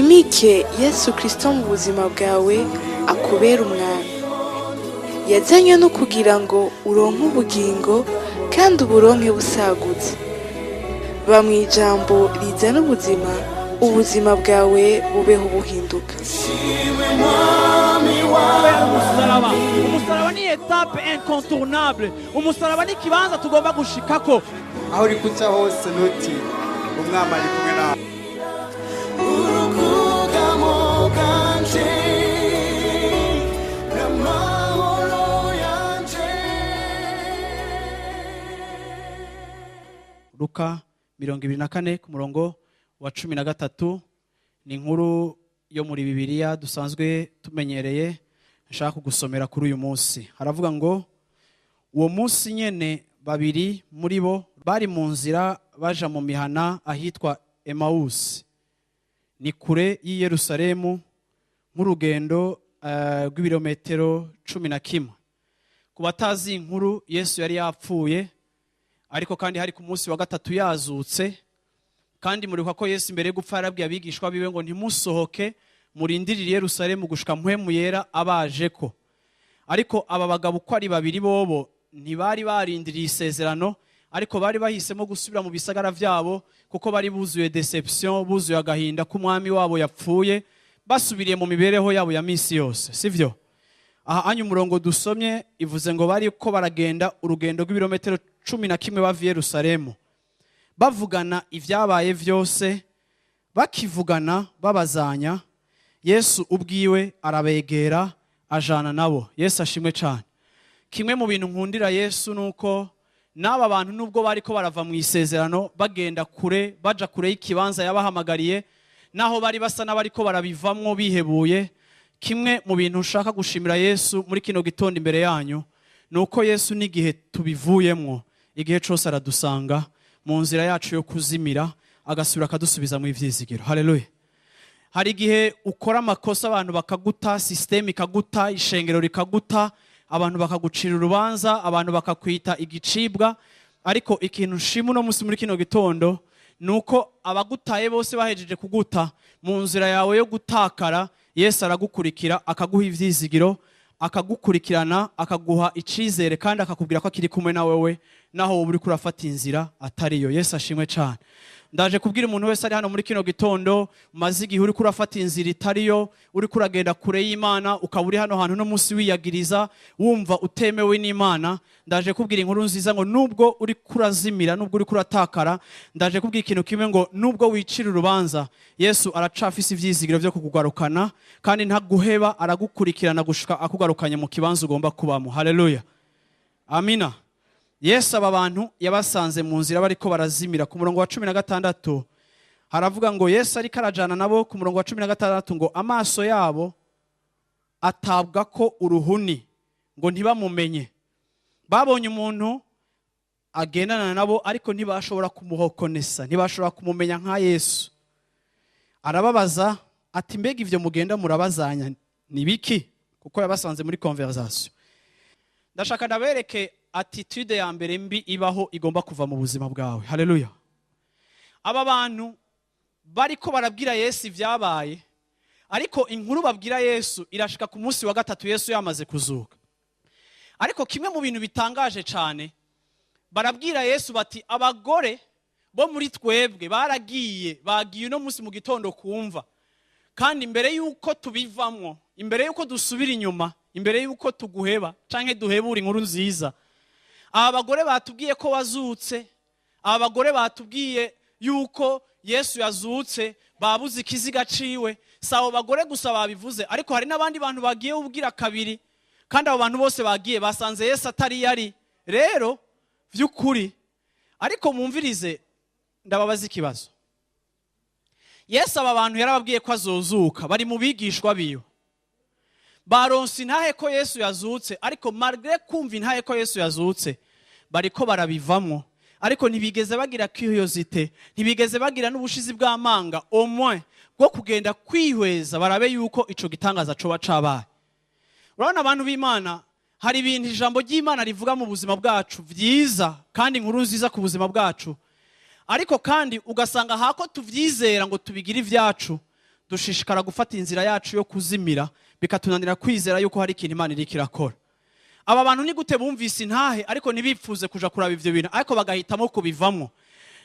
Wimike Yesu Kristo mu buzima bwawe, akubera umwami. Yazanywe no kugira ngo uronke ubugingo kandi uburonke busagutse. Ba mu ijambo rizana ubuzima, ubuzima bwawe bubeho buhinduka. Umusaraba, umusaraba ni étape incontournable. Umusaraba ni ikibanza tugomba gushikako. Aho uri kuca hose, ntutinye, Umwami ari kumwe nawe. Urukugamo bwanje n'amahoro yanje. Luka 24 ku murongo wa 13, ni inkuru yo muri Bibiliya dusanzwe tumenyereye, nshaka kugusomera kuri uyu munsi. Haravuga ngo: "Uwo munsi nyene babiri muri bo bari mu nzira baja mu mihana ahitwa Emawusi, ni kure y'i Yerusalemu nk'urugendo rw'ibirometero 11." Ku batazi inkuru, Yesu yari yapfuye, ariko kandi hari ku munsi wa gatatu yazutse. Kandi muribuka ko Yesu imbere yo gupfa yarabwiye abigishwa biwe ngo: "Ntimusohoke, murindirire i Yerusalemu gushika Mpwemu Yera abaje ko." Ariko aba bagabo uko ari babiri bobo ntibari barindiriye isezerano, ariko bari bahisemo gusubira mu bisagara vyabo, kuko bari buzuye déception, buzuye agahinda k'umwami wabo yapfuye. Basubiriye mu mibereho yabo ya misi yose, sivyo? Aha anyu umurongo dusomye ivuze ngo bari ko baragenda urugendo rw'ibirometero 11 bava i Yerusalemu, bavugana ibyabaye vyose. Bakivugana babazanya, Yesu ubwiwe arabegera, ajana nabo. Yesu ashimwe cyane. Kimwe mu bintu nkundira Yesu nuko n'aba bantu, nubwo bariko barava mu isezerano, bagenda kure, baja kure y'ikibanza yabahamagariye, naho bari basa n'abariko barabivamwo bihebuye, kimwe mu bintu nshaka gushimira Yesu muri kino gitondo imbere yanyu ni uko Yesu n'igihe tubivuyemwo, igihe cose aradusanga mu nzira yacu yo kuzimira, agasubira akadusubiza mu ivyizigiro. Haleluya! Hari igihe ukora amakosa, abantu bakaguta, système ikaguta, ishengero rikaguta, abantu bakagucira urubanza, abantu bakakwita igicibwa. Ariko ikintu nshima uno munsi muri kino gitondo ni uko abagutaye bose bahejeje kuguta mu nzira yawe yo gutakara, Yesu aragukurikira, akaguha ivyizigiro, akagukurikirana, akaguha icizere, kandi akakubwira ko akiri kumwe na wewe naho wowe uriko urafata inzira atariyo. Yesu ashimwe cyane. Ndaje kubwira umuntu wese ari hano muri kino gitondo, umaze igihe uriko urafata inzira itariyo, uriko uragenda kure y'Imana, ukaba uri hano hantu no munsi wiyagiriza, wumva utemewe n'Imana, ndaje kubwira inkuru nziza ngo nubwo uriko urazimira, nubwo uriko uratakara, ndaje kubwira ikintu kimwe ngo nubwo wicira urubanza, Yesu aracafise ivyizigiro vyo kukugarukana, kandi ntaguheba, aragukurikirana gushika akugarukanye mu kibanza ugomba kubamo. Haleluya, amina. Yesu aba bantu yabasanze mu nzira bariko barazimira. Ku murongo wa 16 haravuga ngo Yesu ariko arajana nabo, ku murongo wa 16 ngo amaso yabo atabwa ko uruhuni ngo ntibamumenye. Babonye umuntu agendana nabo, ariko ntibashobora kumuhokonesa, ntibashobora kumumenya nka Yesu. Arababaza ati: "Mbega ivyo mugenda murabazanya ni biki?" Kuko yabasanze muri conversation. Ndashaka ndabereke attitude ya mbere mbi ibaho igomba kuva mu buzima bwawe. Haleluya! Aba bantu bariko barabwira Yesu ibyabaye, ariko inkuru babwira Yesu irashika ku munsi wa gatatu, Yesu yamaze kuzuka. Ariko kimwe mu bintu bitangaje cyane, barabwira Yesu bati: "Abagore bo muri twebwe baragiye, bagiye uno munsi mu gitondo kumva, kandi imbere y'uko tubivamwo, imbere y'uko dusubira inyuma, imbere y'uko tuguheba canke duhebura inkuru nziza, aba bagore batubwiye ko wazutse. Aba bagore batubwiye yuko Yesu yazutse, babuze ikiziga ciwe. Si abo bagore gusa babivuze, ariko hari n'abandi bantu bagiye ubwira kabiri, kandi abo bantu bose bagiye basanze Yesu atari yari." Rero vy'ukuri, ariko mumvirize, ndababaza ikibazo. Yesu aba bantu yarababwiye ko azozuka, bari mu bigishwa biwe, baronse intahe ko Yesu yazutse, ariko malgré kumva intahe ko Yesu yazutse, bariko barabivamwo, ariko ntibigeze bagira curiosité, ntibigeze bagira n'ubushizi bw'amanga au moins bwo kugenda kwihweza barabe yuko ico gitangaza coba cabaye. Urabona, abantu b'Imana, hari ibintu ijambo ry'Imana rivuga mu buzima bwacu vyiza kandi inkuru nziza ku buzima bwacu, ariko kandi ugasanga hako tuvyizera ngo tubigire ivyacu. Dushishikara gufata inzira yacu yo kuzimira, bikatunanira kwizera yuko hari ikintu Imana iriko irakora. Aba bantu ni gute bumvise intahe ariko ntibipfuze kuja kuraba ivyo bintu, ariko bagahitamo kubivamwo?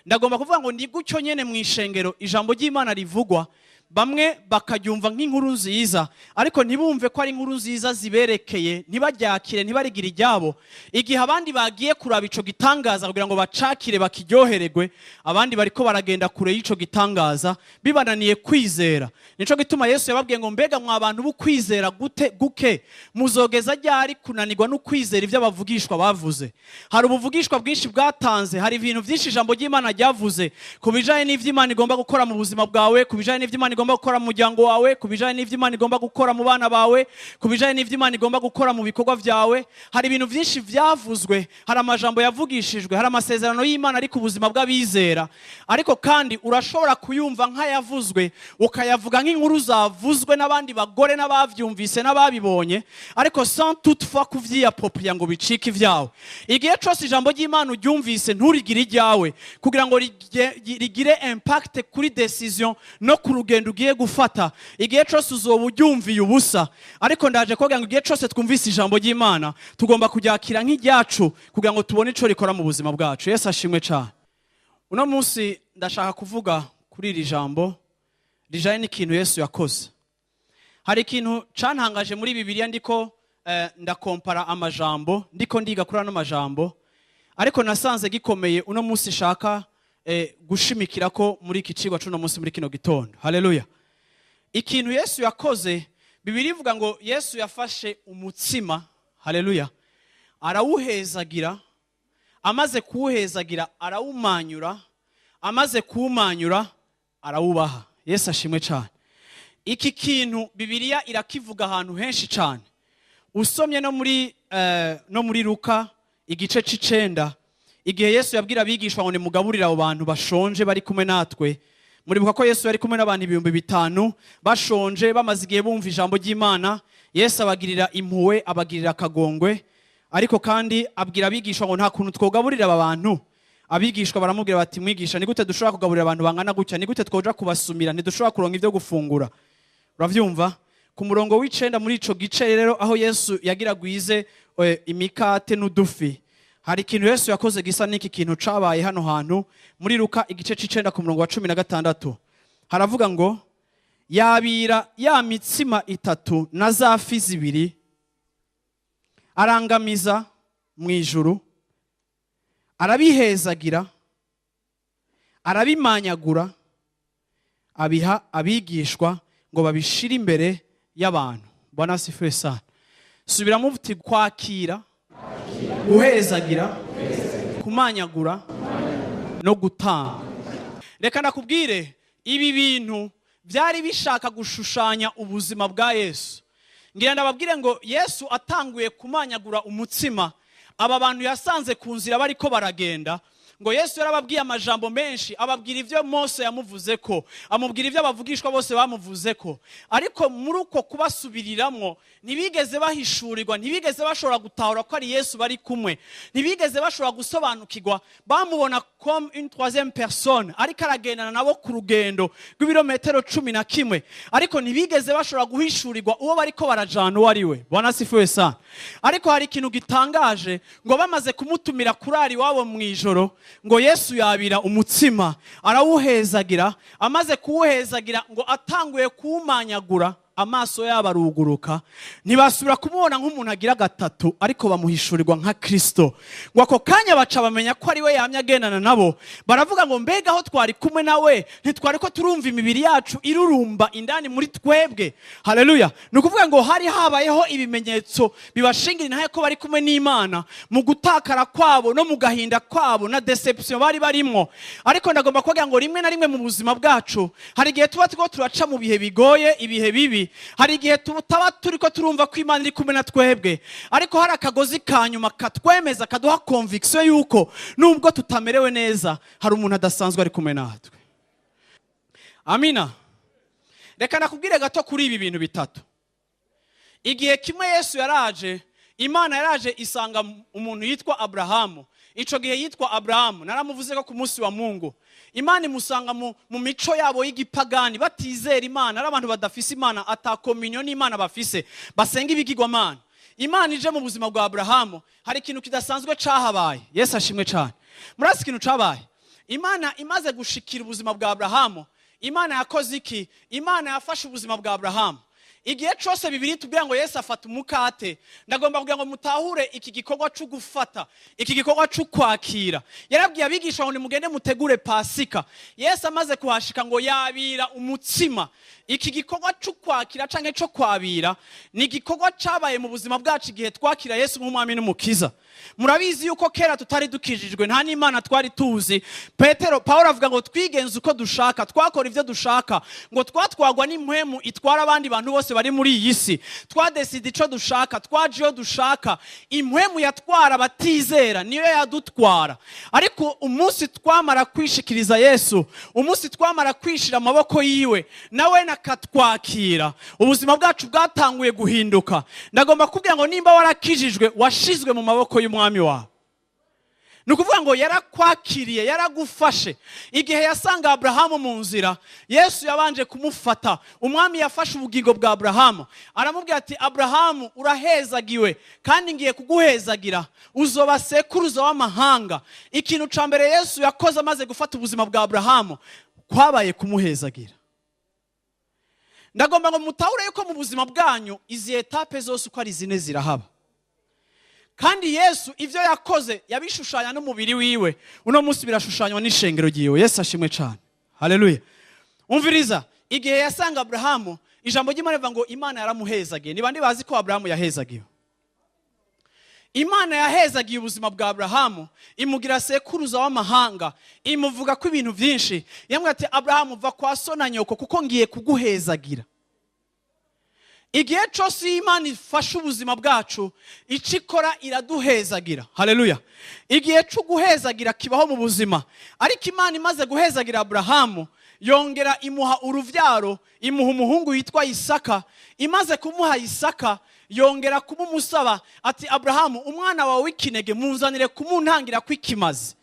Ndagomba kuvuga ngo ni gutyo nyene mu ishengero ijambo ry'Imana rivugwa, bamwe bakaryumva nk'inkuru nziza ariko ntibumve ko ari inkuru nziza ziberekeye, ntibaryakire, ntibarigire iryabo. Igihe abandi bagiye kuraba ico gitangaza kugira ngo bacakire, bakiryohererwe, abandi bariko baragenda kure y'ico gitangaza, bibananiye kwizera. Nico gituma Yesu yababwiye ngo: "Mbega mwa bantu b'ukwizera gute guke, muzogeza ryari kunanirwa no kwizera ivyo abavugishwa bavuze?" Hari ubuvugishwa bwinshi bwatanze, hari ibintu byinshi ijambo ry'Imana ryavuze ku bijanye n'ivyo Imana igomba gukora mu buzima bwawe, ku bijanye n'ivyo Imana igomba gukora mu muryango wawe, ku bijanye n'ivyo Imana igomba gukora mu bana bawe, ku bijanye n'ivyo Imana igomba gukora mu bikorwa vyawe. Hari ibintu byinshi vyavuzwe, hari amajambo yavugishijwe, hari amasezerano y'Imana ari ku buzima bw'abizera. Ariko kandi urashobora kuyumva nk'ayavuzwe, ukayavuga nk'inkuru zavuzwe n'abandi bagore n'abavyumvise n'ababibonye, ariko sans toutefois kuvyiyappropria ngo bicike ivyawe. Igihe cose ijambo ry'Imana uryumvise nturigire iryawe kugira ngo rigire impact kuri décision no ku rugendo ugiye gufata, igihe cose uzoba uryumviye ubusa. Ariko ndaje kuvuga ngo igihe cose twumvise ijambo ry'Imana, tugomba kuryakira nk'iryacu kugira ngo tubone ico rikora mu buzima bwacu. Yesu ashimwe cane. Uno munsi ndashaka kuvuga kuri iri jambo rijanye n'ikintu Yesu yakoze. Hari ikintu cantangaje muri Bibiliya. Ndiko ndakompara amajambo, ndiko ndiga kuri ano majambo, ariko nasanze gikomeye. Uno munsi shaka gushimikira ko muri iki cigwa c'uno munsi, muri kino gitondo. Haleluya! Ikintu Yesu yakoze, Bibiliya ivuga ngo Yesu yafashe umutsima, haleluya, arawuhezagira. Amaze kuwuhezagira arawumanyura, amaze kuwumanyura arawubaha. Yesu ashimwe cyane. Iki kintu Bibiliya irakivuga ahantu henshi cyane. Usomye no muri Luka igice c'icenda, igihe Yesu yabwira abigishwa ngo nimugaburire abo bantu bashonje bari kumwe natwe. Muribuka ko Yesu yari kumwe n'abantu 5000 bashonje, bamaze igihe bumva ijambo ry'Imana. Yesu abagirira impuhwe, abagirira akagongwe, ariko kandi abwira abigishwa ngo nta kuntu twogaburira aba bantu. Abigishwa baramubwira bati: "Mwigisha, ni gute dushobora kugaburira abantu bangana gutya? Ni gute twoja kubasumira? Ntidushobora kuronka ibyo gufungura." Uravyumva ku murongo w'icenda muri ico gice rero, aho Yesu yagira gwize imikate n'udufi, hari ikintu Yesu yakoze gisa n'iki kintu cabaye hano hantu. Muri Luka igice c'icenda ku murongo wa 16 haravuga ngo yabira ya mitsima itatu na za fi zibiri, arangamiza mu ijuru, arabihezagira, arabimanyagura, abiha abigishwa ngo babishire imbere y'abantu. Bwana asifiwe sana. Subiramo uti: kwakira, guhezagira, kumanyagura no gutanga. Reka ndakubwire, ibi bintu byari bishaka gushushanya ubuzima bwa Yesu. Ngira ndababwire ngo Yesu atanguye kumanyagura umutsima, aba bantu yasanze ku nzira bariko baragenda, ngo Yesu yarababwiye amajambo menshi, ababwira ibyo Mose yamuvuze ko, amubwira ibyo abavugishwa bose bamuvuze ko. Ariko muri uko kubasubiriramwo, ntibigeze bahishurirwa, ntibigeze bashobora gutahura ko ari Yesu bari kumwe, ntibigeze bashobora gusobanukirwa. Bamubona comme une troisième personne ariko aragendana nabo ku rugendo rw'ibirometero 11, ariko ntibigeze bashobora guhishurirwa uwo bariko barajana uwo ari we. Bwana asifiwe sana. Ariko hari ikintu gitangaje, ngo bamaze kumutumira kurara iwabo mu ijoro, ngo Yesu yabira umutsima, arawuhezagira. Amaze kuwuhezagira, ngo atanguye kuwumanyagura, amaso yabo aruguruka, ntibasubira kumubona nk'umuntu agira gatatu, ariko bamuhishurirwa nka Kristo. Ngo ako kanya baca bamenya ko ari we yamye agendana nabo. Baravuga ngo: "Mbega aho twari kumwe nawe, ntitwari ko turumva imibiri yacu irurumba indani muri twebwe?" Haleluya! Ni ukuvuga ngo hari habayeho ibimenyetso bibashingira intahe ko bari kumwe n'Imana mu gutakara kwabo no mu gahinda kwabo na déception bari barimwo. Ariko ndagomba kuvuga ngo rimwe na rimwe mu buzima bwacu hari igihe tuba turiko turaca mu bihe bigoye, ibihe bibi, hari igihe tutaba turiko turumva ko Imana iri kumwe na twebwe, ariko hari akagozi ka nyuma katwemeza, kaduha conviction yuko nubwo tutamerewe neza, hari umuntu adasanzwe ari kumwe natwe. Amina. Reka nakubwire gato kuri ibi bintu bitatu. Igihe kimwe Yesu yaraje Imana yaraje isanga umuntu yitwa Aburahamu. Ico gihe yitwa Aburahamu, naramuvuze ko ku munsi wa Mungu Imana imusanga mu mico yabo y'igipagani, batizera Imana, ari abantu badafise Imana, ata communion n'Imana bafise, basenga ibigirwamana. Imana ije mu buzima bwa Aburahamu, hari ikintu kidasanzwe cahabaye. Yesu ashimwe cyane. Murazi ikintu cabaye? Imana imaze gushikira ubuzima bwa Aburahamu, Imana yakoze iki? Imana yafashe ubuzima bwa Aburahamu. Igihe cyose Bibiri tubwira ngo Yesu afata umukate, ndagomba kugira ngo mutahure iki gikorwa cyo gufata, iki gikorwa cyo kwakira. Yarabwiye abigisha ngo nimugende mutegure Pasika. Yesu amaze kuhashika ngo yabira umutsima. Iki gikorwa cyo kwakira canke cyo kwabira ni igikorwa cabaye mu buzima bwacu igihe twakira Yesu nk'umwami n'umukiza. Murabizi yuko kera tutari dukijijwe, nta n'Imana twari tuzi. Petero, Paulo avuga ngo twigenza uko dushaka, twakora ivyo dushaka, ngo twatwagwa n'impwemu itwara abandi bantu bose bari muri iyi si. Twadesida ico dushaka, twaje iyo dushaka. Impwemu yatwara abatizera niyo yadutwara. Ariko umunsi twamara kwishikiriza Yesu, umunsi twamara kwishira amaboko yiwe, nawe nakatwakira, ubuzima bwacu bwatanguye guhinduka. Ndagomba kubwira ngo nimba warakijijwe, washizwe mu maboko y'umwami wawe. Ni ukuvuga ngo yarakwakiriye, yaragufashe. Igihe yasanga Aburahamu mu nzira, Yesu yabanje kumufata. Umwami yafashe ubugingo bwa Aburahamu, aramubwira ati Aburahamu, urahezagiwe kandi ngiye kuguhezagira, uzoba sekuruza w'amahanga. Ikintu ca mbere Yesu yakoze amaze gufata ubuzima bwa Aburahamu kwabaye kumuhezagira. Ndagomba ngo mutahure yuko mu buzima bwanyu izi étapes zose uko ari zine zirahaba. Kandi Yesu ivyo yakoze yabishushanya n'umubiri wiwe, uno munsi birashushanywa n'ishengero ryiwe. Yesu ashimwe cyane, haleluya. Umviriza, igihe yasanga Aburahamu, ijambo ry'Imana rivuga ngo Imana yaramuhezagiye. Ni bande bazi ko Aburahamu yahezagiwe? Imana yahezagiye ubuzima bwa Aburahamu, imugira sekuruza w'amahanga, imuvuga ko ibintu byinshi. Yamubwira ati Aburahamu, va kwa so na nyoko kuko ngiye kuguhezagira. Igihe cyose iyo Imana ifashe ubuzima bwacu, icyo ikora iraduhezagira. Haleluya. Igihe cyo guhezagira kibaho mu buzima. Ariko Imana imaze guhezagira Aburahamu, yongera imuha uruvyaro, imuha umuhungu yitwa Isaka. Imaze kumuha Isaka, yongera kumumusaba ati Aburahamu, umwana wawe w'ikinege munzanire kumuntangira kw'ikimazi.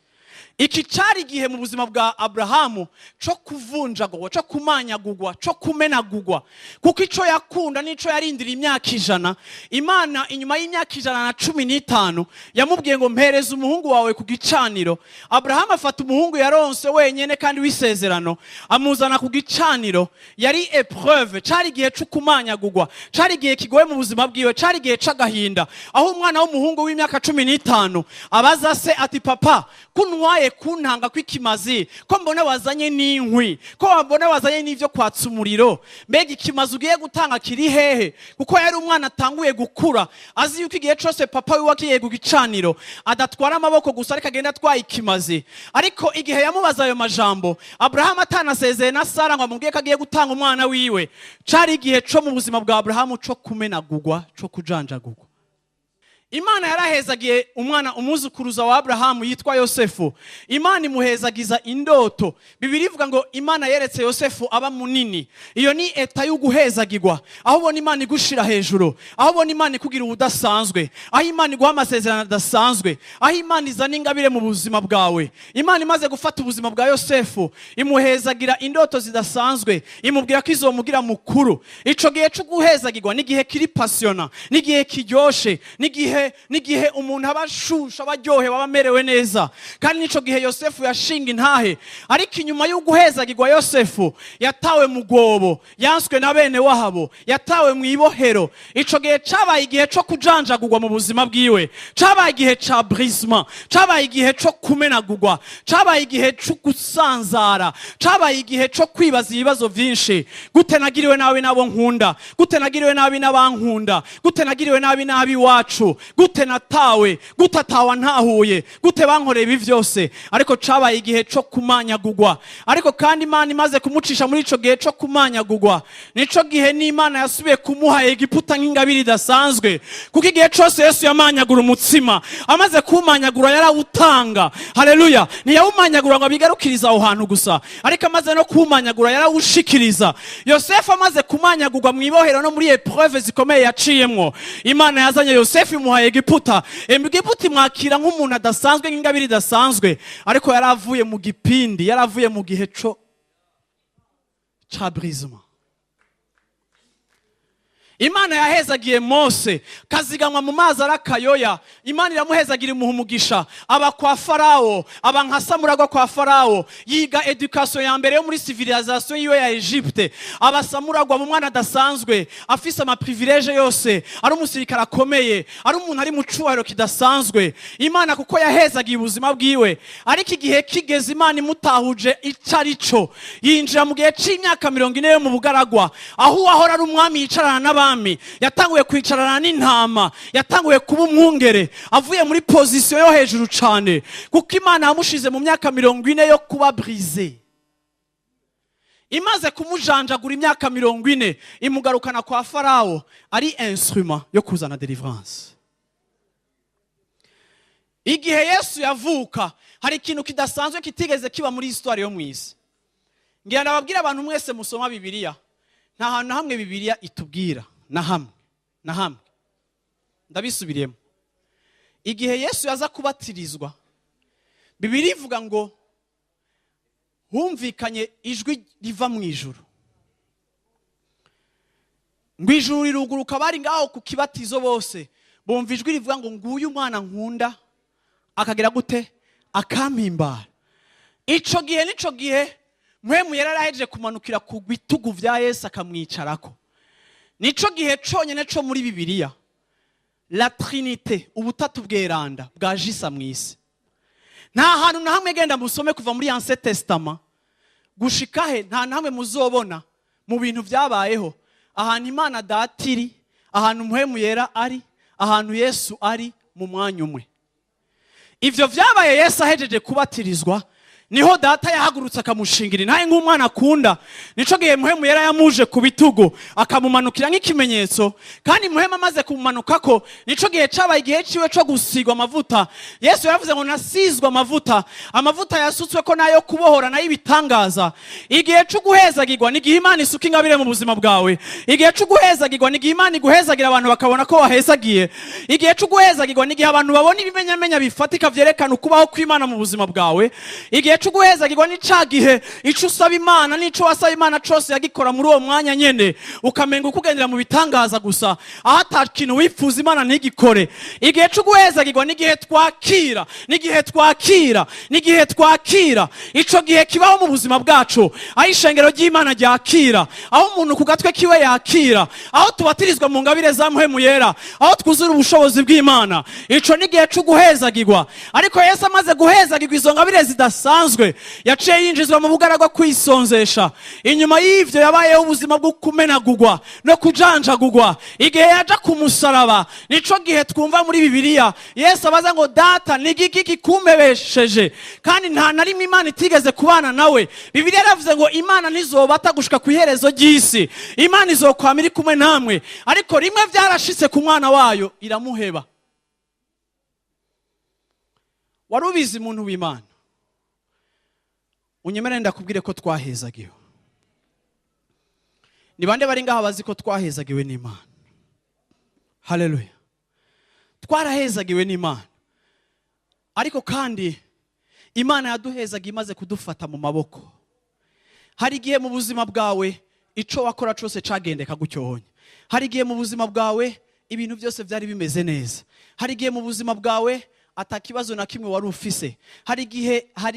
Iki cari igihe mu buzima bwa Aburahamu co kuvunjagurwa, co kumanyagurwa, co kumenagurwa, kuko ico yakunda n'ico yarindira imyaka 100. Imana inyuma y'imyaka 115 yamubwiye ngo mpereze umuhungu wawe ku gicaniro. Aburahamu afata umuhungu yaronse wenyene kandi w'isezerano, amuzana ku gicaniro. Yari épreuve, cari igihe co kumanyagurwa, cari igihe kigoye mu buzima bwiwe, cari igihe c'agahinda, aho umwana w'umuhungu w'imyaka 15 abaza se ati papa, kuntwaye kuntanga kw'ikimazi, ko mbona wazanye n'inkwi, ko mbona wazanye n'ivyo kwatsa umuriro, mbega ikimazi ugiye gutanga kiri hehe? Kuko yari umwana atanguye gukura, azi yuko igihe cose papa wiwe agiye ku gicaniro adatwara amaboko gusa, ariko agenda atwaye ikimazi. Ariko igihe yamubaza ayo majambo, Aburahamu atanasezeye na Sara ngo amubwiye ko agiye gutanga umwana wiwe, cari igihe co mu buzima bwa Aburahamu co kumenagurwa, co kujanjagurwa. Imana yarahezagiye umwana umuzukuruza wa Abrahamu yitwa Yosefu. Imana imuhezagiza indoto. Bibiri ivuga ngo Imana yeretse Yosefu aba munini. Iyo ni état y'uguhezagirwa, aho ubona Imana igushira hejuru, aho ubona Imana ikugira ubudasanzwe, aho Imana iguha amasezerano adasanzwe, aho Imana izana ingabire mu buzima bwawe. Imana imaze gufata ubuzima bwa Yosefu, imuhezagira indoto zidasanzwe, imubwira ko izomugira mukuru. Ico gihe cyo guhezagirwa ni igihe kiri passionnant, ni igihe kiryoshe, ni igihe umuntu aba ashusha, aba aryohewe, aba amerewe neza. Kandi nico gihe Yosefu yashinga intahe. Ariko inyuma y'uguhezagirwa, Yosefu yatawe mu rwobo, yanswe na bene wabo, yatawe mu ibohero. Ico gihe cabaye igihe co kujanjagurwa mu buzima bwiwe, cabaye igihe ca brisement, cabaye igihe co kumenagurwa, cabaye igihe co gusanzara, cabaye igihe co kwibaza ibibazo vyinshi: gute nagiriwe nabi nabo nkunda? Gute nagiriwe nabi n'abankunda? Gute nagiriwe nabi n'abiwacu? Gute natawe? Gute atawa ntahuye? Gute bankoreye ibi vyose? Ariko cabaye igihe co kumanyagurwa. Ariko kandi Imana imaze kumucisha muri ico gihe co kumanyagurwa, nico gihe n'Imana yasubiye kumuha Egiputa nk'ingabire idasanzwe, kuko igihe cose Yesu yamanyagura umutsima, amaze kuwumanyagura yarawutanga. Haleluya. Ntiyawumanyagura ngo abigarukiriza aho hantu gusa, ariko amaze no kuwumanyagura yarawushikiriza. Yosefu amaze kumanyagurwa mu ibohero no muri épreuves zikomeye yaciyemwo, Imana yazanye Yosefu imuha imuha Egiputa. Egiputa imwakira nk'umuntu adasanzwe, nk'ingabire idasanzwe, ariko yari avuye mu gipindi, yari avuye mu gihe co ca brisement. Imana yahezagiye Mose kaziganwa mu mazi arakayoya. Imana iramuhezagira, imuha umugisha, aba kwa Farawo, aba nka samuragwa kwa Farawo, yiga éducation ya mbere yo muri civilisation yiwe ya Egypte, aba samuragwa mu mwana adasanzwe, afise ama privilèges yose, ari umusirikare akomeye, ari umuntu ari mu cubahiro kidasanzwe. Imana kuko yahezagiye ubuzima bwiwe. Ariko igihe kigeze, Imana imutahuje ico ari cyo, yinjira mu gihe c'imyaka 40 yo mu bugaragwa, aho uwahora ari umwami yicarana n'abami yatanguye kwicarana n'intama, yatanguye kuba umwungere, avuye muri position yo hejuru cane, kuko Imana yamushize mu myaka 40 yo kuba brisé. Imaze kumujanjagura imyaka 40, imugarukana kwa Farawo ari instrument yo kuzana délivrance. Igihe Yesu yavuka, hari ikintu kidasanzwe kitigeze kiba muri histoire yo mu isi. Ngira ndababwira abantu mwese musoma Bibiliya, nta hantu na hamwe Bibiliya itubwira na hamwe na hamwe. Ndabisubiriyemo: igihe Yesu yaza kubatirizwa, Bibiliya ivuga ngo humvikanye ijwi riva mu ijuru, ngo ijuru riruguruka, bari ngaho ku kibatizo bose bumva ijwi rivuga ngo: "Nguyu umwana nkunda, akagira gute? Akampimbara." Ico gihe, nico gihe Mpwemu yari arahejeje kumanukira ku bitugu vya Yesu akamwicarako. Nico gihe conyene co muri Bibiliya la Trinité, ubutatu bweranda, bwajisa mw'isi. Nta hantu na hamwe, genda musome kuva muri Ancien Testament gushika he, nta na hamwe muzobona mu bintu byabayeho ahantu Imana Data iri, ahantu Mpwemu Yera ari, ahantu Yesu ari mu mwanya umwe. Ivyo vyabaye Yesu ahejeje kubatirizwa, niho Data yahagurutse akamushingira intahe nk'umwana akunda. Nico gihe Muhemu Yera yamuje ku bitugu akamumanukira nk'ikimenyetso. Kandi Muhemu amaze kumumanukako, nico gihe cabaye igihe ciwe co gusigwa amavuta. Yesu yaravuze ngo: "Nasizwe amavuta." Amavuta yasutswe ko nayo kubohora, nayo ibitangaza. Igihe co guhezagirwa ni igihe Imana isuka ingabire mu buzima bwawe. Igihe co guhezagirwa ni igihe Imana iguhezagira, abantu bakabona ko wahezagiye. Igihe co guhezagirwa ni igihe abantu babona ibimenyamenya bifatika vyerekana ukubaho kw'Imana mu buzima bwawe. Igihe co guhezagirwa ni ca gihe ico usaba Imana n'ico wasaba Imana cose yagikora muri uwo mwanya nyene, ukamenga uko ugendera mu bitangaza gusa, aho ata kintu wifuza Imana ntigikore. Igihe co guhezagirwa n'igihe twakira, n'igihe twakira, n'igihe twakira. Ico gihe kibaho mu buzima bwacu, aho ishengero ry'Imana ryakira, aho umuntu ku gatwe kiwe yakira, aho tubatirizwa mu ngabire za Muhemu Yera, aho twuzura ubushobozi bw'Imana. Ico ni igihe co guhezagirwa. Ariko Yesu amaze guhezagirwa izo ngabire zidasanzwe, yaciye yinjizwa mu bugaragwa kwisonzesha. Inyuma y'ivyo yabayeho ubuzima bwo kumenagurwa no kujanjagurwa. Igihe yaja ku musaraba, nico gihe twumva muri Bibiliya Yesu abaza ngo: "Data, ni igiki kikumpebesheje?" Kandi nta na rimwe Imana itigeze kubana nawe. Bibiliya yaravuze ngo Imana ntizobata gushika ku iherezo ry'isi, Imana izokwama iri kumwe namwe. Ariko rimwe vyarashitse ku mwana wayo, iramuheba. Wari ubizi, muntu w'Imana? Unyemere ndakubwire ko twahezagiwe. Ni bande bari ngaha bazi ko twahezagiwe n'Imana? Haleluya! Twarahezagiwe n'Imana, ariko kandi Imana yaduhezaga imaze kudufata mu maboko. Hari igihe mu buzima bwawe ico wakora cose cagendeka gutyohonya. Hari igihe mu buzima bwawe ibintu byose byari bimeze neza. Hari igihe mu buzima bwawe ata kibazo na kimwe wari ufise. Hari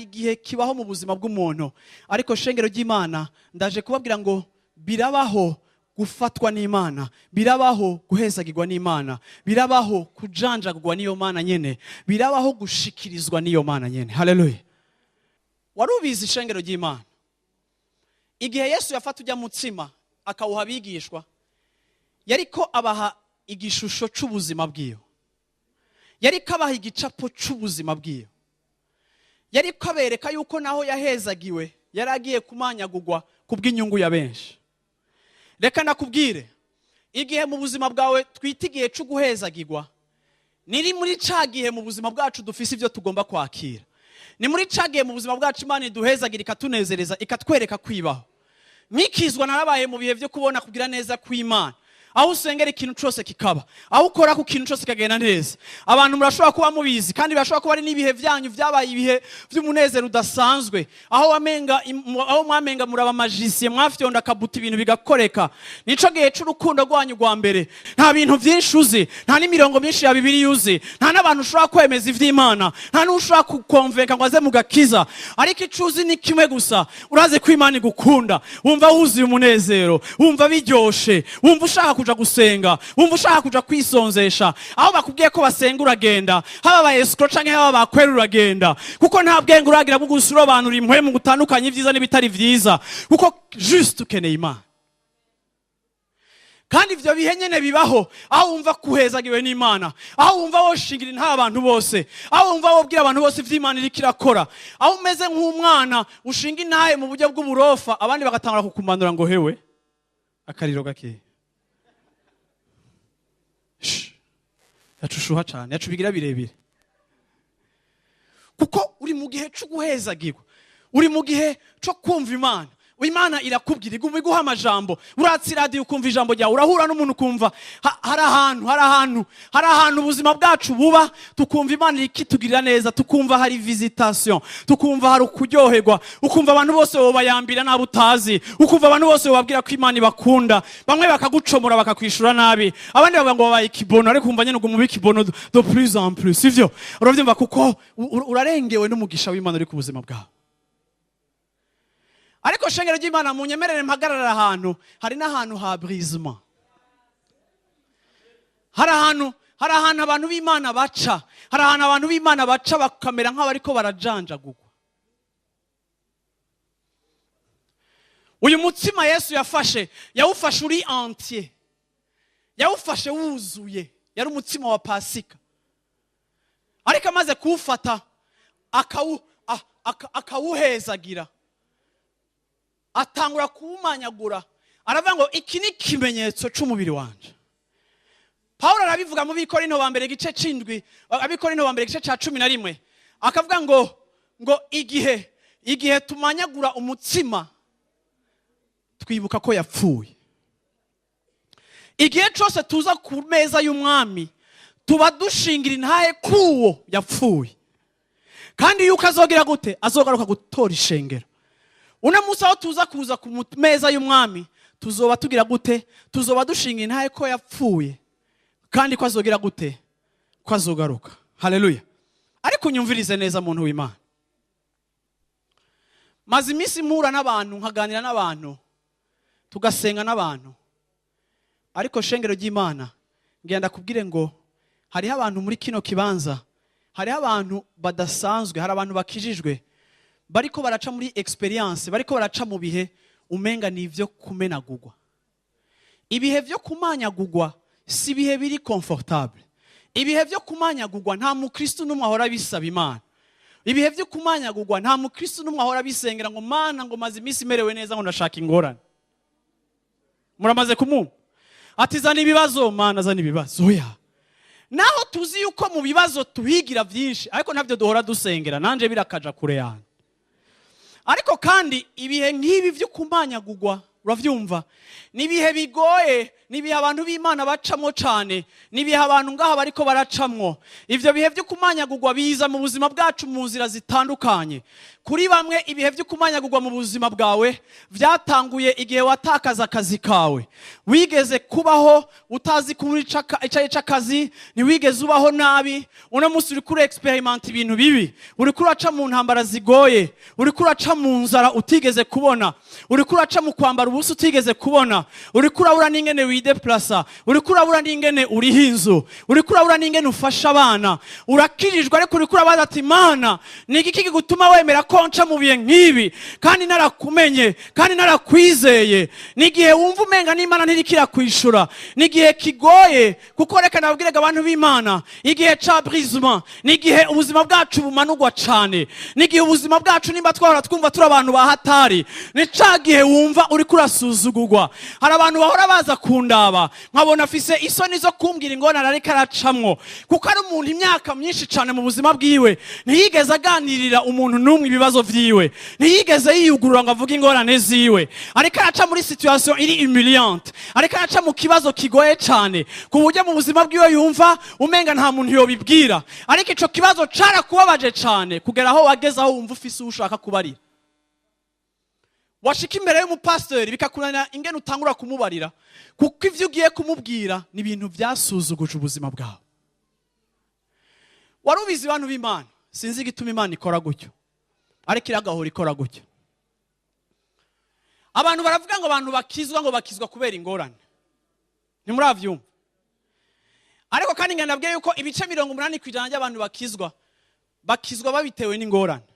igihe kibaho mu buzima bw'umuntu. Ariko shengero ry'Imana, ndaje kubabwira ngo birabaho gufatwa n'Imana, birabaho guhezagirwa n'Imana, birabaho kujanjagurwa n'iyo Mana nyene, birabaho gushikirizwa n'iyo Mana nyene. Haleluya! Wari ubizi, ishengero ry'Imana? Igihe Yesu yafata ujya mutsima akawuha abigishwa, yariko abaha igishusho c'ubuzima bwiwe, yariko abaha igicapo c'ubuzima bwiwe, yariko abereka yuko naho yahezagiwe yari agiye kumanyagurwa kubw'inyungu ya benshi. Reka nakubwire, igihe mu buzima bwawe twita igihe cyo guhezagirwa, niri muri ca gihe mu buzima bwacu dufise ibyo tugomba kwakira. Ni muri ca gihe mu buzima bwacu Imana iduhezagira, ikatunezereza, ikatwereka kwibaho. Nkikizwa, narabaye mu bihe byo kubona kugira neza kw'Imana, aho nabona Imana igira neza, nkabona Aho usengera ikintu cyose kikaba, aho ukora ku kintu cyose kikagenda neza. Abantu murashobora kuba mubizi, kandi birashobora kuba ari n'ibihe byanyu byabaye ibihe by'umunezero udasanzwe, aho wamenga aho mwamenga muraba magicien, mwafyonda akabuto ibintu bigakoreka. Nico gihe c'urukundo rwanyu rwa mbere. Nta bintu byinshi uzi, nta n'imirongo myinshi ya Bibiliya uzi, nta n'abantu ushobora kwemeza ivy'Imana, nta n'ushobora kukonvenka ngo aze mu gakiza. Ariko ico uzi ni kimwe gusa: urazi ko Imana igukunda. Wumva wuzuye umunezero, wumva biryoshe, wumva ushaka kuja gusenga, wumva ushaka kuja kwisonzesha. Aho bakubwiye ko basenga uragenda, haba aba escrocs canke haba bakwera uragenda, kuko nta bwenge uragira bwo gusobanura impwemu gutandukanya ibyiza n'ibitari vyiza, kuko juste ukeneye Imana. Kandi ivyo bihe nyene bibaho aho wumva kuhezagiwe n'Imana, aho wumva woshingira nta abantu bose, aho wumva wobwira abantu bose ivy'Imana iriko irakora, aho umeze nk'umwana ushinga intahe mu buryo bw'uburofa, abandi bagatangura kukumanura ngo: "Hewe, akariro gakeya." Shh. Yacushuha cane, yacubigira birebire, kuko uri mu gihe cyo guhezagirwa, uri mu gihe cyo kumva Imana. Imana irakubwira, iguma iguha amajambo. Uratsa iradiyo ukumva ijambo ryawe, urahura n'umuntu ukumva. Hari ahantu ubuzima bwacu buba tukumva Imana ikitugirira neza, tukumva hari visitation, tukumva hari ukuryoherwa, ukumva abantu bose wobayambira n'abo utazi, ukumva abantu bose bababwira ko Imana ibakunda. Bamwe bakagucomora, bakakwishura nabi, abandi bavuga ngo babaye ikibono, ariko umva nyene uguma uba ikibono de plus en plus, sivyo? Uravyumva, kuko urarengewe n'umugisha w'Imana uri ku buzima bwawe. Ariko shengero ry'Imana, munyemerere mpagarara ahantu. Hari n'ahantu ha brisement, hari ahantu abantu b'Imana baca, hari ahantu abantu b'Imana baca bakamera nk'abariko barajanjagurwa. Uyu mutsima Yesu yafashe, yawufashe uri entier, yawufashe wuzuye, yari umutsima wa Pasika. Ariko amaze kuwufata akawuhezagira, atangura kuwumanyagura, aravuga ngo: "Iki ni ikimenyetso c'umubiri wanje." Pawulo arabivuga mu Bikorinto ba mbere igice c'indwi, Abikorinto ba mbere igice ca 11, akavuga ngo igihe tumanyagura umutsima twibuka ko yapfuye. Igihe cyose tuza ku meza y'Umwami tuba dushingira intahe kuwo yapfuye, kandi yuko azogira gute? Azogaruka gutora ishengero. Uno munsi aho tuza kuza ku meza y'Umwami, tuzoba tugira gute? Tuzoba dushinga intahe ko yapfuye, kandi ko azogira gute? Ko azogaruka. Haleluya! Ariko unyumvirize neza, muntu w'Imana. Maze iminsi mpura n'abantu, nkaganira n'abantu, tugasenga n'abantu. Ariko shengero ry'Imana, ngenda kubwire ngo hariho abantu muri kino kibanza, hariho abantu badasanzwe, hari abantu bakijijwe bariko baraca muri expérience, bariko baraca mu bihe umenga ni ivyo kumenagurwa. Ibihe vyo kumanyagurwa si ibihe biri confortable. Ibihe vyo kumanyagurwa nta mukristo n'umwe ahora bisaba Imana. Ibihe vyo kumanyagurwa nta mukristo n'umwe ahora bisengera ngo: "Mana, ngo maze iminsi imerewe neza, ngo ndashaka ingorane." Muramaze kumumva ati: "Zana ibibazo, Mana, zana ibibazo." Oya. Naho tuzi yuko mu bibazo tuhigira byinshi, ariko ntabyo duhora dusengera. Nanje birakaja kure yanjye. Ariko kandi ibihe nk'ibi byo kumanyagurwa, uravyumva, ni ibihe bigoye, ni ibihe abantu b'Imana bacamwo cane, ni ibihe abantu ngaha bariko baracamwo. Ivyo bihe byo kumanyagurwa biza mu buzima bwacu mu nzira zitandukanye. Kuri bamwe, ibihe byo kumanyagurwa mu buzima bwawe vyatanguye igihe watakaza akazi kawe. Wigeze kubaho utazi kubura icari c'akazi, ntiwigeze ubaho nabi. Uno munsi uriko ura experimenta ibintu bibi, uriko uraca mu ntambara zigoye, uriko uraca mu nzara utigeze kubona, uriko uraca mu kwambara ubusa utigeze kubona, uriko urabura n'ingene wideplasa, uriko urabura n'ingene uriha inzu, uriko urabura n'ingene ufasha abana. Urakirijwe, ariko uriko urabaza ati: "Mana, ni igiki kigutuma wemera ko nca mu bihe nk'ibi kandi narakumenye, kandi narakwizeye?" N'igihe wumva umenga n'Imana ntiriko irakwishura. N'igihe kigoye, kuko reka nabwirega abantu b'Imana, igihe ca brisement n'igihe ubuzima bwacu bumanurwa cane, n'igihe ubuzima bwacu, nimba twahora twumva turi abantu ba hatari, ni ca gihe wumva uriko. Urasuzugurwa. Hari abantu bahora baza kundaba, nkabona afise isoni zo kumbwira ingorane ariko aracamwo, kuko ari umuntu imyaka myinshi cyane mu buzima bwiwe ntiyigeze aganirira umuntu n'umwe ibibazo vyiwe, ntiyigeze yiyugurura ngo avuge ingorane ziwe. Ariko araca muri situation iri humiliante, ariko araca mu kibazo kigoye cyane, ku buryo mu buzima bwiwe yumva umenga nta muntu yobibwira. Ariko ico kibazo carakubabaje cyane kugera aho wageze aho wumva ufise uwo ushaka kubarira. Washika imbere y'umupasiteri, bikakunanira ingene utangura kumubarira, kuko ivyo ugiye kumubwira ni ibintu byasuzuguje ubuzima bwawe. Wari ubizi, bantu b'Imana? Sinzi igituma Imana ikora gutyo, ariko iragahora ikora gutyo. Abantu baravuga ngo abantu bakizwa, ngo bakizwa kubera ingorane. Ntimuravyumva? Ariko kandi ngenda nabwiye yuko ibice 80% by'abantu bakizwa, bakizwa babitewe n'ingorane.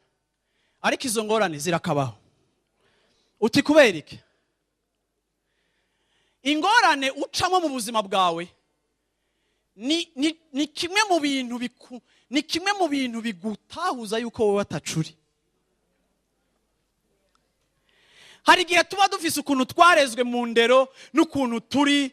Ariko izo ngorane zirakabaho. Uti kubera iki? Ingorane ucamo mu buzima bwawe ni kimwe mu bintu bigutahuza yuko wowe atacuri. Hari igihe tuba dufise ukuntu twarezwe mu ndero n'ukuntu turi,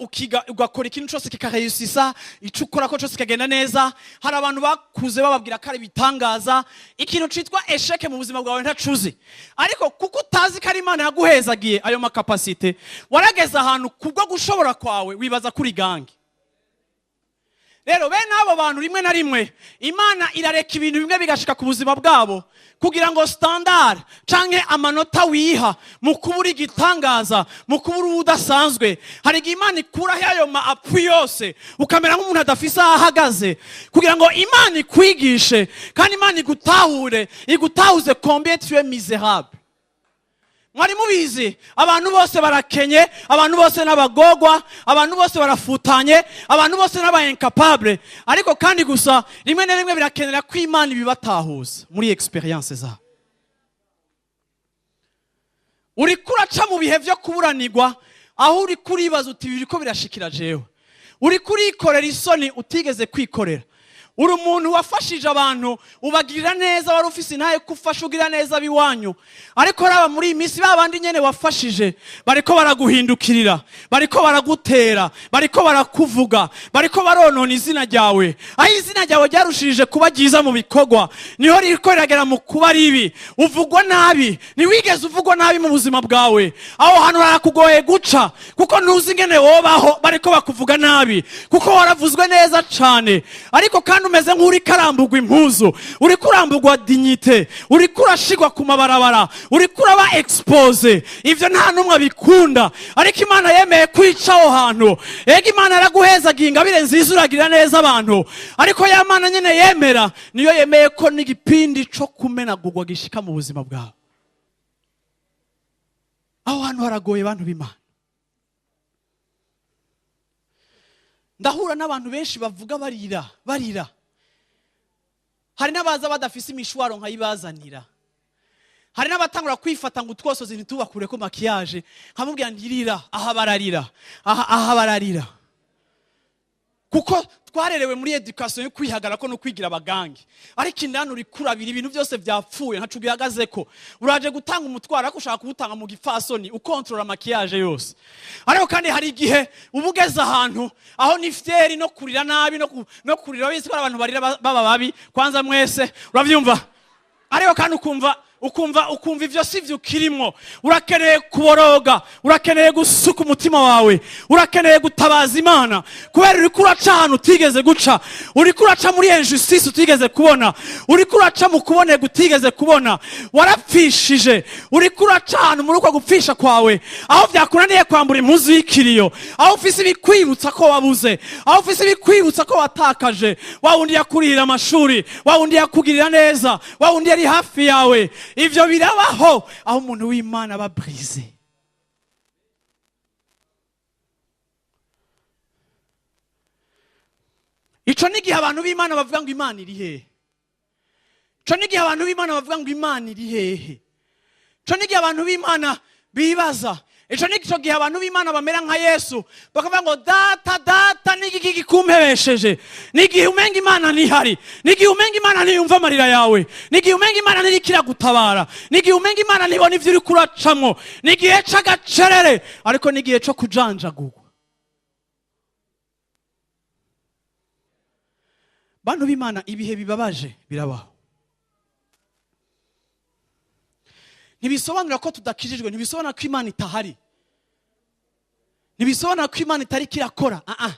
ukiga, ugakora ikintu cyose kikahayusisa, icyo ukora ko cyose kikagenda neza. Hari abantu bakuze bababwira ko ari ibitangaza. Ikintu citwa échec mu buzima bwawe ntacuzi, ariko kuko utazi ko ari Imana yaguhezagiye ayo ma capacités, warageze ahantu kubwo gushobora kwawe wibaza kuri gange. Rero bene abo bantu, rimwe na rimwe Imana irareka ibintu bimwe bigashika ku buzima bwabo, kugira ngo standard canke amanota wiha mu kubura igitangaza, mu kubura ubudasanzwe, hari igihe Imana ikuraho ayo ma appui yose, ukamera nk'umuntu adafise aho ahagaze, kugira ngo Imana ikwigishe kandi Imana igutahure, igutahuze combien tu es misérable. Mwari mubizi? Abantu bose barakenye, abantu bose n'abagogwa, abantu bose barafutanye, abantu bose n'aba incapable. Ariko kandi gusa rimwe na rimwe birakenera ko Imana ibibatahuza muri expérience zabo. Uriko uraca mu bihe vyo kuburanirwa, aho uriko uribaza uti: "Biriko birashikira jewe?" Uriko urikorera isoni utigeze kwikorera. Uri umuntu wafashije abantu, ubagirira neza, wari ufise intahe ko ufasha, ugira neza ab'iwanyu. Ariko raba muri iyi minsi, ba bandi nyene wafashije bariko baraguhindukirira, bariko baragutera, bariko barakuvuga, bariko baronona izina ryawe. Aho izina ryawe ryarushirije kuba ryiza mu bikorwa, niho ririko riragera mu kuba ribi. Uvugwa nabi, ntiwigeze uvugwa nabi mu buzima bwawe. Aho hantu harakugoye guca, kuko ntuzi ingene wobaho bariko bakuvuga nabi, kuko waravuzwe neza cane. Ariko kandi umeze nk'uriko arambugwa impuzu, uriko urambugwa dignité, uriko urashigwa ku mabarabara, uriko uraba exposé. Ivyo nta n'umwe abikunda, ariko Imana yemeye kwica aho hantu. Ega Imana yaraguhezagiye ingabire nziza, uragirira neza abantu, ariko ya Mana nyene yemera niyo yemeye ko n'igipindi co kumenagurwa gishika mu buzima bwawe. Aho hantu haragoye, bantu b'Imana. Ndahura n'abantu benshi bavuga barira, barira. Hari n'abaza badafise imishwaro, nkayibazanira. Hari n'abatangura kwifata ngo utwosozi ntitubakure ko maquillage, nkamubwira ntirira. Aha bararira, aha bararira, kuko twarerewe muri éducation yo kwihagara ko no kwigira abagangi. Ariko indani uri kurabira ibintu byose byapfuye, ntaco ugihagazeko. Uraje gutanga umutwaro, ariko ushaka kuwutanga mu gipfasoni, ukontorora maquillage yose. Ariko kandi hari igihe uba ugeze ahantu aho ni fierté no kurira nabi, no kurira bizi ko hari abantu barira baba babi kwanza mwese uravyumva. Ariko kandi ukumva ivyo si vyo ukirimwo. Urakeneye kuboroga, urakeneye gusuka umutima wawe, urakeneye gutabaza Imana, kubera uriko uraca ahantu utigeze guca, uriko uraca muri injustice utigeze kubona, uriko uraca mu kuboneka utigeze kubona. Warapfishije, uriko uraca ahantu muri uko gupfisha kwawe, aho vyakunaniye kwambura impuzu y'ikiriyo, aho ufise ibikwibutsa ko wabuze, aho ufise ibikwibutsa ko watakaje wa wundi yakurihira amashuri, wa wundi yakugirira neza, wa wundi yari hafi yawe. Ivyo birabaho, aho umuntu w'Imana aba brisé. Ico n'igihe abantu b'Imana bavuga ngo: "Imana iri hehe?" Ico n'igihe abantu b'Imana bavuga ngo: "Imana iri hehe?" Ico n'igihe abantu b'Imana bibaza. Ico ni cyo gihe abantu b'Imana bamera nka Yesu, bakavuga ngo: "Data, Data, n'igiki gikumpebesheje?" N'igihe umenga Imana ntihari, n'igihe umenga Imana ntiyumva amarira yawe, n'igihe umenga Imana ntiriko iragutabara, n'igihe umenga Imana ntibona ivyo uriko uracamwo. N'igihe c'agacerere, ariko n'igihe co kujanjagurwa. Bantu b'Imana, ibihe bibabaje birabaho. Ntibisobanura ko tudakijijwe, ntibisobanura ko Imana itahari, ntibisobanura ko Imana itariko irakora. Ah ah.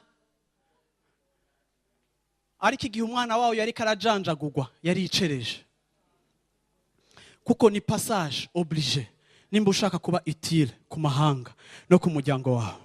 Ariko igihe umwana wawe yariko arajanjagurwa, yaricereje, kuko ni passage obligé nimba ushaka kuba utile ku mahanga no ku muryango wawe.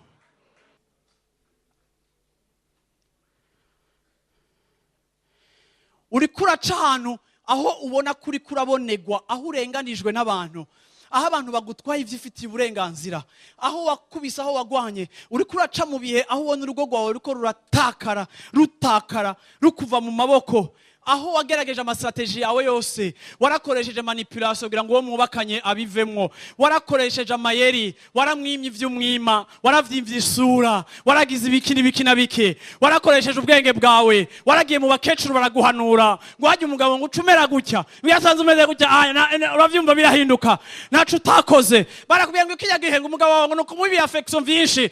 Uriko uraca ahantu aho ubona ko uriko urabonegwa, aho urenganijwe n'abantu, aho abantu bagutwaye ivyo ufitiye uburenganzira, aho wakubise, aho wagwanye. Uriko uraca mu bihe aho ubona urugo rwawe ruriko ruratakara, rutakara, rukuva mu maboko, aho wagerageje ama stratégies yawe yose, warakoresheje manipulation kugira ngo uwo mwubakanye abivemwo, warakoresheje amayeri, waramwimye ivy'umwima, waravyimvye isura, waragize ibiki n'ibiki na bike, warakoresheje ubwenge bwawe, waragiye mu bakecuru baraguhanura ngo hajye umugabo ngo uce umera gutya, iyo asanze umeze gutya, ah, uravyumva birahinduka. Ntaco utakoze. Barakubwira ngo kirya gihe ngo umugabo wawe ngo ni ukumuha affection vyinshi,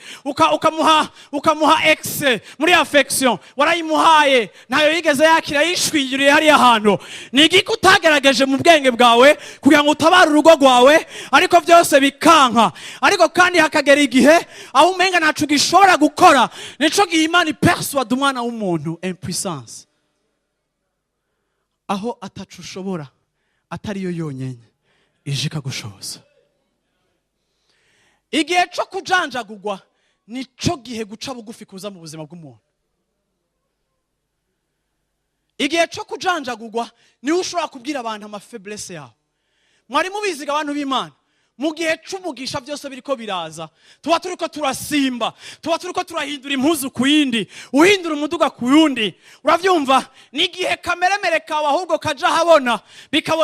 ukamuha ex muri affection, warayimuhaye, ntayo yigeze yakira, yishwingiriye hariya hantu. Ni igiki utagerageje mu bwenge bwawe kugira ngo utabare urugo rwawe, ariko byose bikanka? Ariko kandi hakagera igihe aho umenga ntaco gishobora gukora. Nico gihe Imana ipersuade umwana w'umuntu impuissance, aho ataco ushobora, atariyo yonyene ije ikagushoboza. Igihe co kujanjagurwa nico gihe guca bugufi kuza mu buzima bw'umuntu. Igihe cyo kujanjagurwa niho ushobora kubwira abantu ama faiblesses yawe. Mwari mubiziga, abantu b'Imana, mu gihe c'umugisha byose biriko biraza, tuba turiko turasimba, tuba turiko turahindura impuzu ku yindi, uhindura umuduga ku yundi, uravyumva? Ni igihe kameremere kawe ahubwo kaja habona bikabona.